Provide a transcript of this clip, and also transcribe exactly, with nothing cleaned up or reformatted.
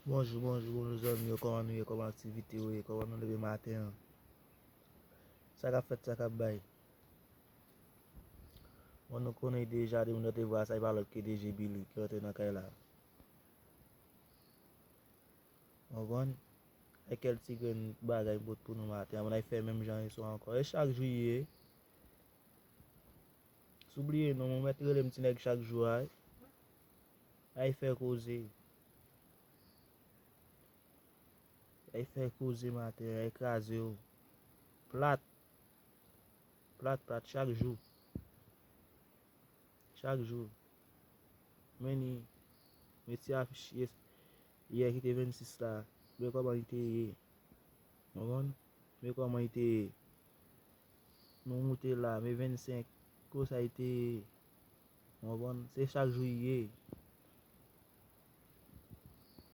Bonjou, bonjou, bonjou zanmi yo, kòman nou ye, kòman aktivite yo ye, kòman nou leve maten an? Sa k ap fèt, sa k ap bay? Bon, nou konnen deja, depi nou te vwa sa, e pa lòt ke D J Billy ki rantre nan kay la. Konprann? E kèk ti grenn bagay m pot pou nou maten an, nou fè menm jan yeswa ankò. E chak jou ye. Si w bliye non, mwen mèt rele m ti nèg chak jou a. Ay fè koze. Ay fè koze maten, ay kraze w. Plat. Plat, plat, chak jou. Chak jou. Men ni, men ti afich yè ki te vennsis la, men kòman li te ye. Konprann? Men kòman li te ye. Nou moute la, men vennsenk, konsa li te ye. Konprann? Se chak jou li ye.